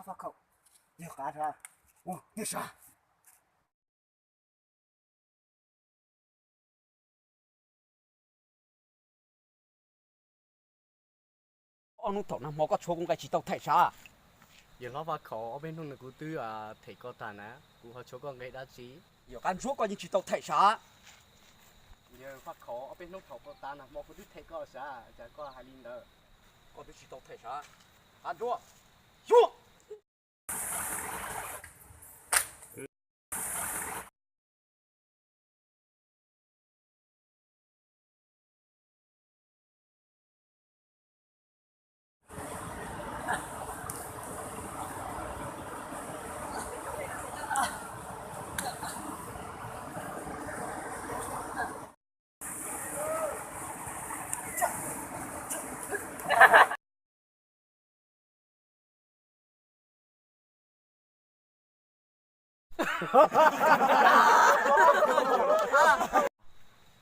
Faj Khaum, yog qab sab, ua tiag sab. Ob hnub thaum nag hmo koj tshuav kuv nqe tsis tau them sab. Yawg hlob Faj Khaum, ob peb hnub no kuv twb them koj tag na, kuv ho tshuav koj nqe dab tsi? Yog qab ntsuab koj yeej tsis tau them sab. Yawg Faj Khaum, ob peb hnub thaum koj tas nag hmo kuv twb them koj sab, cas koj hais li ntawd? Koj twb tsis tau them sab. Qab ntsuab, xyuas.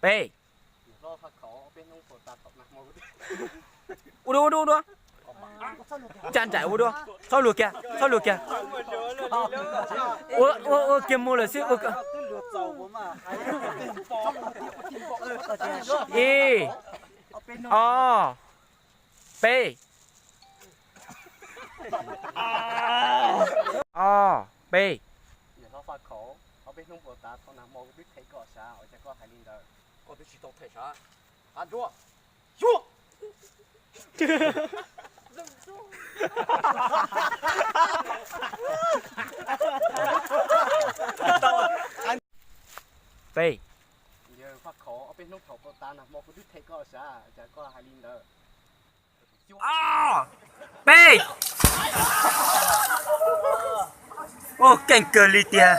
Peb. Ua dua, ua dua, ua dua. Ncaj nraim ua dua. Txhob luag kiag, txhob luag kiag. Ua, ua, ua kiag mus lawm xwb. Ib, ob, peb. Ob, peb. Yawg hlob Faj Khaum, ob peb hnub puas tas thaum nag hmo kuv twb them koj sab, cas koj hais li ntawd? Koj twb tsis tau them sab. Qab ntsuab, xyuas. Peb. Yawg Faj Khaum, ob peb hnub thaum puas tas nag hmo kuv twb them koj sab, cas koj hais li ntawd? Ob, peb. Ua keej kawg li tiag.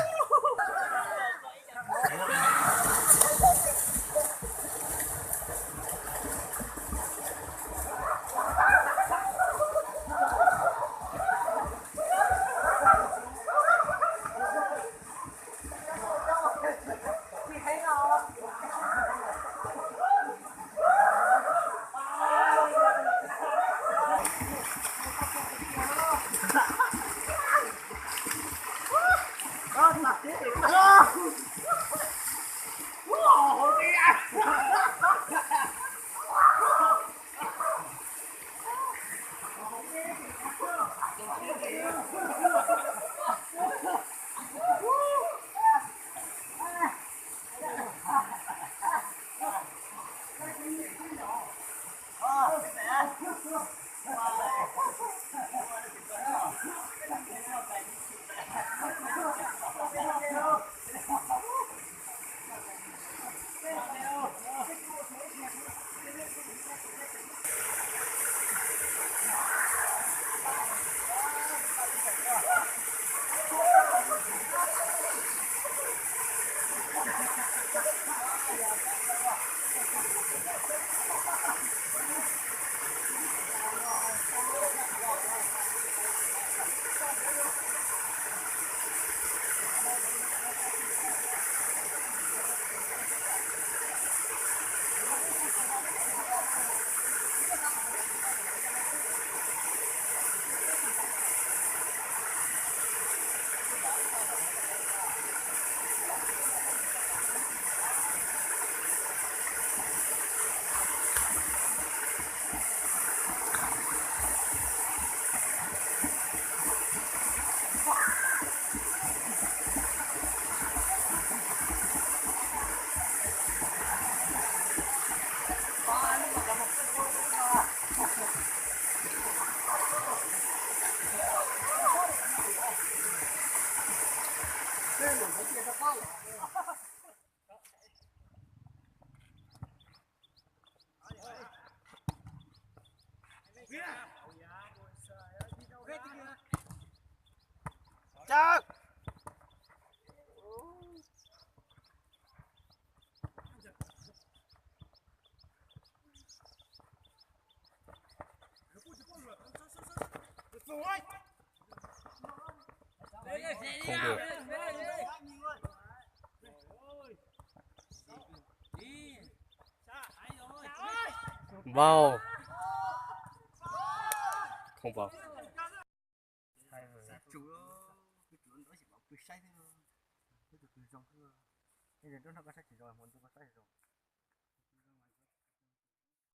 Không được. Vào. Không vào. saib xwb, twb tus twg zoo xwb. Yog nruab hnub koj saib tsis zoo, hmo ntuj koj saib zoo.